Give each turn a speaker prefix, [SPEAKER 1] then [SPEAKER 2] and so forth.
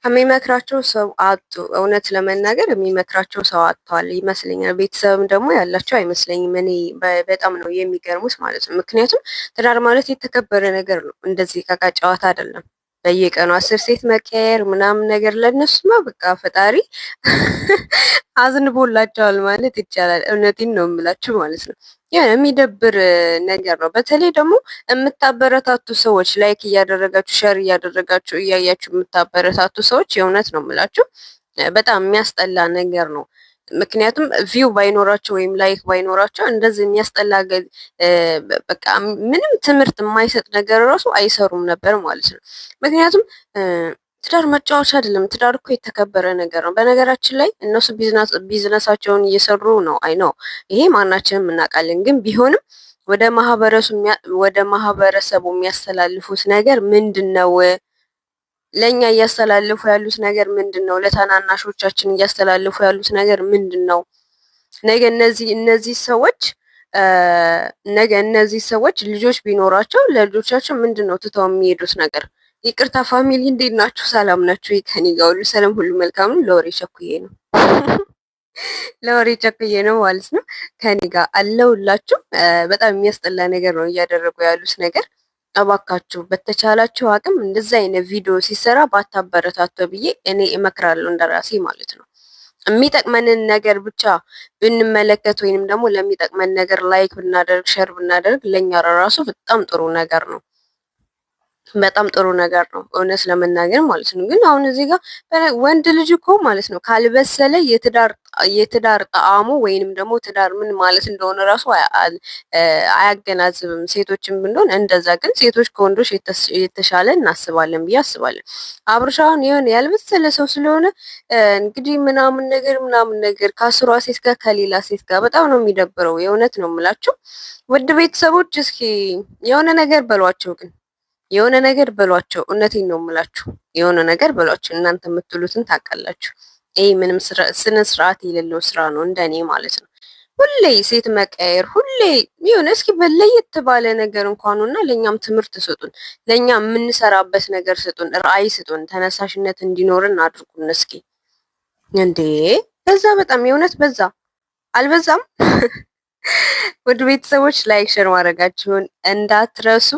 [SPEAKER 1] የሚመክራቸው ሰው አጡ። እውነት ለመናገር የሚመክራቸው ሰው አጥተዋል ይመስለኛል። ቤተሰብም ደግሞ ያላቸው አይመስለኝም። እኔ በጣም ነው የሚገርሙት ማለት ነው። ምክንያቱም ትዳር ማለት የተከበረ ነገር ነው። እንደዚህ ዕቃ ጨዋታ አይደለም። በየቀኑ 10 ሴት መቀየር ምናምን ነገር ለእነሱማ በቃ ፈጣሪ አዝንቦላቸዋል ማለት ይቻላል። እውነቴን ነው የምላችሁ ማለት ነው። ያ የሚደብር ነገር ነው። በተለይ ደግሞ የምታበረታቱ ሰዎች like እያደረጋችሁ፣ share እያደረጋችሁ፣ እያያችሁ የምታበረታቱ ሰዎች የእውነት ነው የምላችሁ በጣም የሚያስጠላ ነገር ነው። ምክንያቱም view ባይኖራቸው ወይም like ባይኖራቸው እንደዚህ የሚያስጠላ፣ በቃ ምንም ትምህርት የማይሰጥ ነገር ራሱ አይሰሩም ነበር ማለት ነው። ምክንያቱም ትዳር መጫወቻ አይደለም። ትዳር እኮ የተከበረ ነገር ነው። በነገራችን ላይ እነሱ ቢዝነሳቸውን እየሰሩ ነው። I know፣ ይሄ ማናችንም እናውቃለን። ግን ቢሆንም ወደ ማህበረሰቡ የሚያስተላልፉት ነገር ምንድን ነው? ለእኛ እያስተላለፉ ያሉት ነገር ምንድን ነው? ለታናናሾቻችን እያስተላለፉ ያሉት ነገር ምንድን ነው? ነገ እነዚህ ሰዎች ልጆች ቢኖራቸው ለልጆቻቸው ምንድን ነው ትተው የሚሄዱት ነገር? ይቅርታ family፣ እንዴት ናችሁ? ሰላም ናችሁ? ከኔ ጋር ሁሉ ሰላም፣ ሁሉ መልካም ነው። ለወሬ ቸኩዬ ነው፣ ለወሬ ቸኩዬ ነው ማለት ነው። ከኔ ጋር አለሁላችሁ። በጣም የሚያስጠላ ነገር ነው እያደረጉ ያሉት ነገር። እባካችሁ በተቻላችሁ አቅም እንደዛ አይነት ቪዲዮ ሲሰራ ባታበረታቱ ብዬ እኔ እመክራለሁ፣ እንደራሴ ማለት ነው። የሚጠቅመንን ነገር ብቻ ብንመለከት ወይንም ደግሞ ለሚጠቅመን ነገር like ብናደርግ፣ share ብናደርግ ለእኛ ራሱ በጣም ጥሩ ነገር ነው። በጣም ጥሩ ነገር ነው፣ እውነት ለመናገር ማለት ነው። ግን አሁን እዚህ ጋር ወንድ ልጅ እኮ ማለት ነው ካልበሰለ የትዳር ጣዕሙ ወይንም ደግሞ ትዳር ምን ማለት እንደሆነ ራሱ አያገናዝብም። ሴቶችም ብንሆን እንደዛ። ግን ሴቶች ከወንዶች የተሻለ እናስባለን ብዬ አስባለን። አብርሽ አሁን የሆነ ያልበሰለ ሰው ስለሆነ እንግዲህ ምናምን ነገር ምናምን ነገር ከ10ሯ ሴት ጋር፣ ከሌላ ሴት ጋር በጣም ነው የሚደብረው። የእውነት ነው የምላችሁ ውድ ቤተሰቦች፣ እስኪ የሆነ ነገር በሏቸው፣ ግን የሆነ ነገር በሏቸው። እውነቴን ነው የምላችሁ፣ የሆነ ነገር በሏቸው። እናንተ የምትሉትን ታውቃላችሁ። ይሄ ምንም ስነ ስርዓት የሌለው ስራ ነው እንደኔ ማለት ነው። ሁሌ ሴት መቀየር፣ ሁሌ የሆነ እስኪ በለየት ባለ ነገር እንኳኑና ለእኛም ትምህርት ስጡን፣ ለእኛ የምንሰራበት ነገር ስጡን፣ ራዕይ ስጡን፣ ተነሳሽነት እንዲኖርን አድርጉን። እስኪ እንዴ በዛ፣ በጣም የእውነት በዛ፣ አልበዛም? ውድ ቤተሰቦች like share ማድረጋችሁን እንዳትረሱ።